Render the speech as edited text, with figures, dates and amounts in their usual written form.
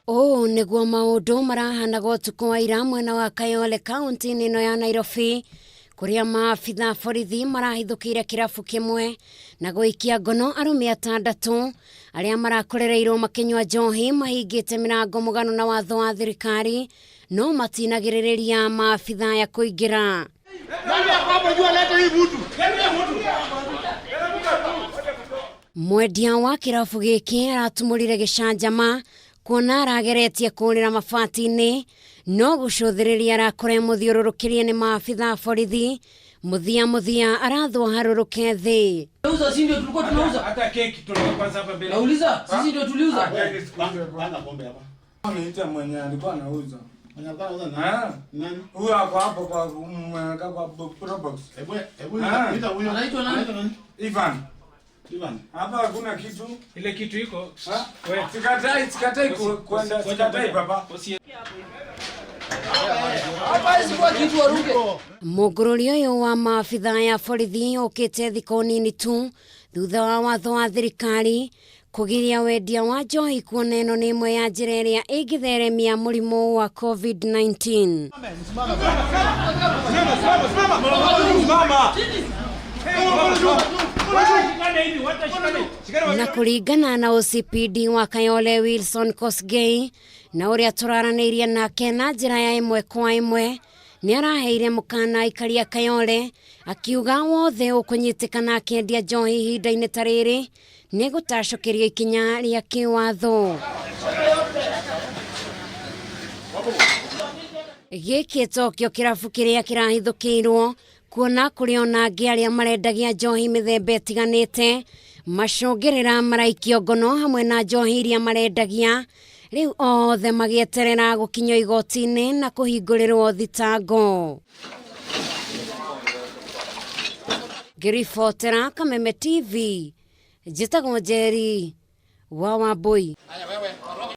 Ũũ nĩguo maũndũ marahanaga ũtukũ wa ira mwena wa Kayole kaunti-inĩ ĩno ya Nairobi, kũrĩa maabitha a borithi marahithũkĩire kĩrabu kĩmwe na gũikia ngono arũme atandatũ arĩa marakorereirwo makĩnyua njohi mahingĩte mĩrango mũgano na watho wa thirikari no matinagĩrĩrĩria maabitha aya kũingĩra. Mwendia wa kĩrabu gĩkĩ aratumũrire gĩcanjama kuona arageretie kũrĩra mabati-inĩ no gũcũthĩrĩria arakora mũthiũrũrũkĩrie nĩ maabitha a borithi mũthia mũthia arathwo harũrũke thĩ. Uza si ndio tulikuwa tunauza? Hata keki tunaweka kwanza hapa mbele. Nauliza sisi ndio tuliuza? Keki siku hizi Panga pombe hapa. Ameita mwenye alikuwa anauza. Mwenye alikuwa anauza nani? Ah. Nani? Huyo ako hapo kwa mwenye kwa Probox. Hebu hebu Ah. ita huyo. Anaitwa nani? Anaitwa nani? Ivan. Ivan. Hapa hakuna kitu. Ile kitu iko Ha? We. Sikatai, sikatai kwenda, sikatai baba. Hapa haiwezi kuwa kitu waruke. Mũngũrũri ũyũ wa maabitha ya borithi ũkĩte thikũ nini tu thutha wa watho wa thirikari kũgiria wendia wa njohi kuona ĩno nĩ ĩmwe ya njĩra ĩrĩa ĩngĩtheremia mũrimũ wa COVID-19. Na kũringana na OCPD wa Kayole Wilson Kosgei na ũrĩa tũraranĩirie nake na njĩra ya ĩmwe kwa ĩmwe nĩ araheire mũkana aikari a Kayole akiuga wothe ũkũnyitĩkana akĩendia njohi ihinda-inĩ ta rĩrĩ nĩ gũtacũkĩrio ikinya rĩa kĩwatho. Gĩkĩ tokĩo kĩrabu kĩrĩa kĩrahithũkĩirwo kuona kũrĩ ona angĩ arĩa marendagia njohi mĩthemba ĩtiganĩte macũngĩrĩra maraikio ngono hamwe na njohi iria marendagia rĩu othe magĩeterera gũkinyio igoti-inĩ na kũhingũrĩrwo thitango. Ngĩribotera Kameme TV, njĩtagwo Njeri wa Wambui. Haya wewe.